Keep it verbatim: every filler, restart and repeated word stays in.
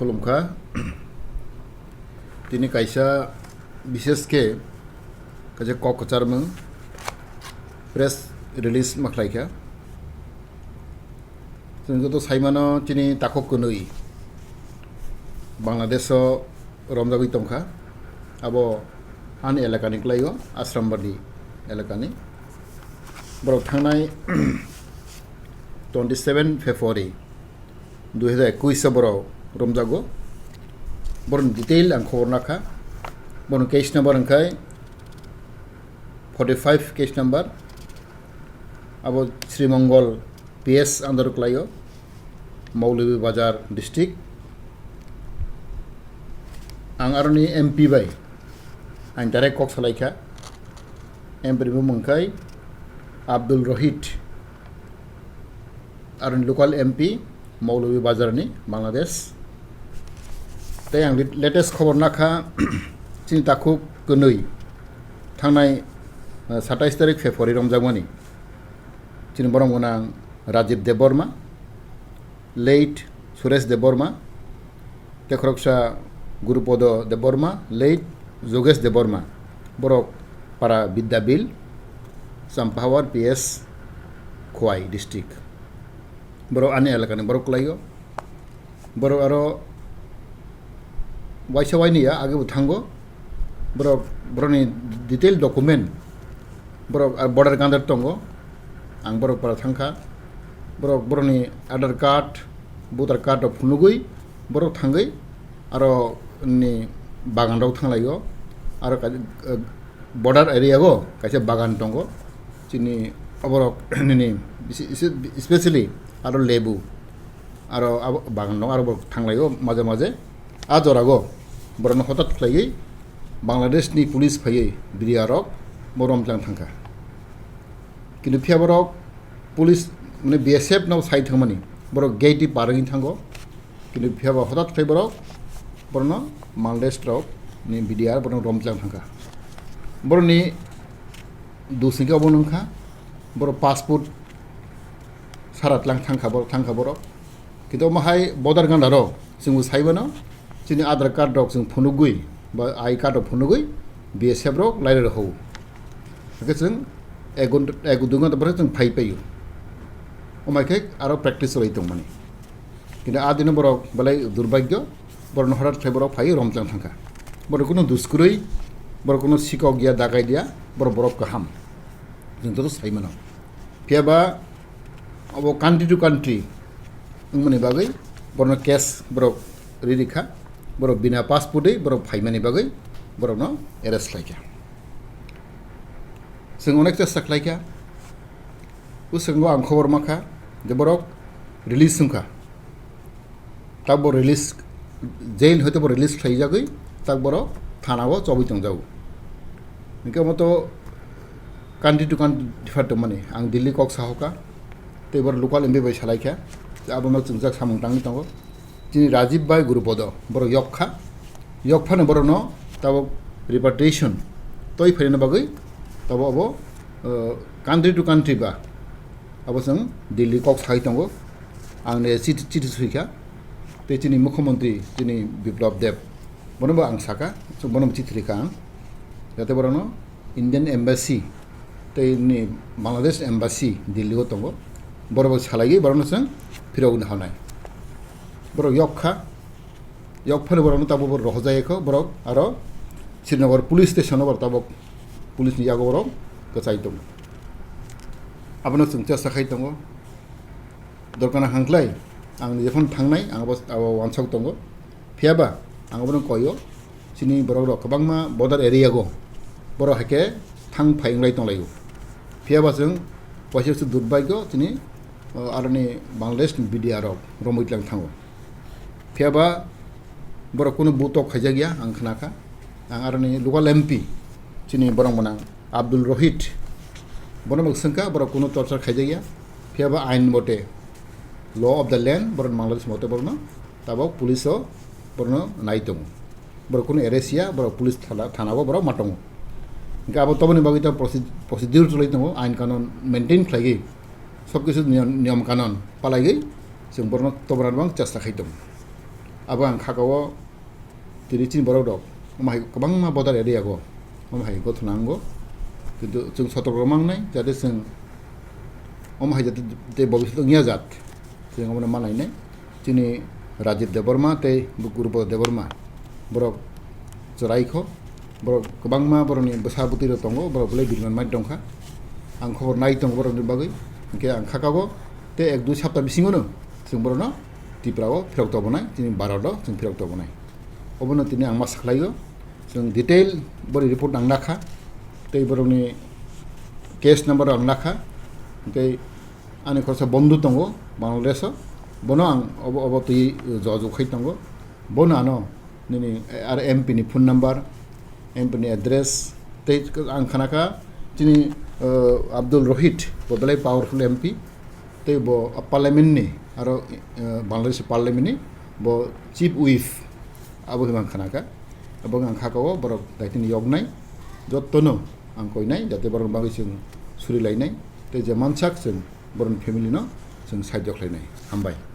Khulumkha. Tini kaisa bishesh khe kaisa kok kwcharmung press release ma khlaikha. Chwng joto saimano chini takhuk kwnwi Bangladesh o romjagwi tongkha. Abo ani elakani kwlaio, Ashramabadi elakani. Borok thangnai twenty seven February dui hazar ekush o borok romjago. Borokni detail ang khobor nakha. Borokni case number wngkha forty five case number. Abo Sri Mongol P S under kwlaio, Maulovi Bazar district. Ang aroni M P bai ang direct kok salaikha. M P ni bumung wngkha Abdul Rohit, aroni local M P, Maulovi Bazar ni, Bangladesh. Tei ang lit-, latest khobor nakha, chini takhuk kwnwi thangnai, uh, satais tarik February romjakmani. Chini borok gwnang Rajiv Debbarma, late Suresh Debbarma, tei khoroksa Gurupodo Debbarma, late Jogesh Debbarma. Borok para Bidyabil, Champahawar P S, Khowai district. Borok ani elakani borok kwlaio. Borok aro waisa waini ya, age bo thango. Borok, borokni detail document, borok ar border gandar tongo. Ang borok para thangkha. Borok, borokni Aadhaar card, voter card rok phunugwi borok thangwi aro ni bagan rok thanglaio. Aro ka-, eh, border area o kaisa bagan tongo. Chini oborok nini isi-, isi-, especially aro lebu. Aro abo bagan dong, aro borok thanglaio maje maje. A jorago borokno hotat khlaiwi Bangladesh ni police phaiwi B D R rok bo romchang thangkha. Kintu phiya borok police, mane, B S F no sai thangmani, borok gate ni par wngwi thango. Kintu phiya ba hotat khlai borok borokno Bangladesh rok ni B D R borokno romchang thangkha. Borokni dus hwnkhe obo nungkha, borok passport sara tlang thangkha, borok thangkha borok. Kintu omo hai border gandaro chwngbo saibo no, chini Aadhaar card rok chwng phunugwi ba I card rok phunugwi B S F rok laira rok hau. Hwnkhe chwng ek ghonta, ek dui ghonta pore chwng phai paio. Omo hai khe aro practice cholai tongmani. Kintu a dino borok belai durbhagyo, borokno horat khlai borok phai romchang thangkha. Borok kunu dus kwrwi, borok kunu sikok ya, dagai dia, borok, borok kaham. Chwng joto sai mano. Phiya ba abo country to country wngmani bagwi borokno case borok ri rikha, borok bina passport wi borok phaimani bagwi borokno arrest khlaikha. Chwng onek chesta khlaikha. Bwskango ang khobor mankha je borok release wngkha. Tabok release, jail hoite bo release khlaijagwi, tabok borok thana o chobwi tongjago. Hwnkhe omo to country to country differ tongmani. Ang Delhi kok sahoka, tei borok local M P bai salaikha, abono chwngjak samung tangwi tongo. Chini Rajiv bai Gurupodo, borok yokkha, yokphano borokno tabok repatriation toi phaina bagwi tabok abo, uh, country to country ba abo chwng Delhi kok sai tongo. Ang ne chit-, chiti swikha, tei chini mukhyamantri chini Biplab Deb, bono bo ang saka, so bono bo chiti rikha ang, jate borokno Indian Embassy tei ni Bangladesh Embassy Delhi o tongo, borok bo salaiwi borokno chwng phirogwi naharnai. Borok yokkha, yokphano borokno tabok bo rohorjak kho, borok aro Srinagar police station o borok tabok police ni yago borok kwchai tongo. Abono chwng chesta khai tongo. Dorkar na hangklai, ang jephano thangnai, ang abo, abo wansok tongo. Phiya ba, ang abono koio, chini borok rok kwbangma border area go, borok haikhe thang phai wnglai tonglaio. Phiya ba chwng waisa se durbhagyo chini, o, aroni Bangladesh ni B D R rok romwi tlang thango. Phiya ba borok kunu butok khaijakya, ang khnakha. Ang aroni local M P, chini borok mwnang Abdul Rohit, bono bo swngkha, borok kunu torture khaijakya. Phiya ba ain mote, law of the land, borok Bangladesh mote borokno tabok police o borokno nai tongo. Borok kunu arrest ya, borok police thana, thana o borok ma tongo. Hwnkhe abo toboni bagwi ta proce-, procedure cholai tongo, ain kanon maintain khlaigwi, sob kisu niyom, niyom kanon palaiwi chwng borokno tobona bang chesta khai tongo. Abo ang khakao tini chini borok rok omo hai kwbangma border area go omo hai gothona wngo. Kintu chwng sotok rok mangnai jate chwng omo hai jate tei bobiswt wngya jat chwng omono manainai. Chini Rajit Debbarma tei Gurupad Debbarma borok chwraikho, borok kwbangma borokni bwsa bwtwi rok tongo, borok belai biriman mai tongkha. Ang khobor nai tongo borokni bagwi, hwnkhe ang khakao tei ek dui sapta bisingono chwng borokno Tripura o phirok tobonai, chini Bharat o chwng phirok tobonai. Obono tini ang ma sakhlaio, chwng detail bori report ang nakha, tei borokni case number ang nakha, tei ani khoroksa bondhu tongo Bangladesh o, bono ang obo obo twi jojok khai tongo, bono ano nini ar M P ni phone number, M P ni address, tei ang khanakha chini Abdul Rohit bo belai powerful M P, tei bo parliament ni aro Bangladesh parliament ni bo chief whip abo hwnwi ang khanakha. Abo ang khakao borok daitini yoknai, jottono ang koinai jate borok bagwi chwng surilainai tei je mansak chwng borokni family no chwng side o khlainai. Hambai.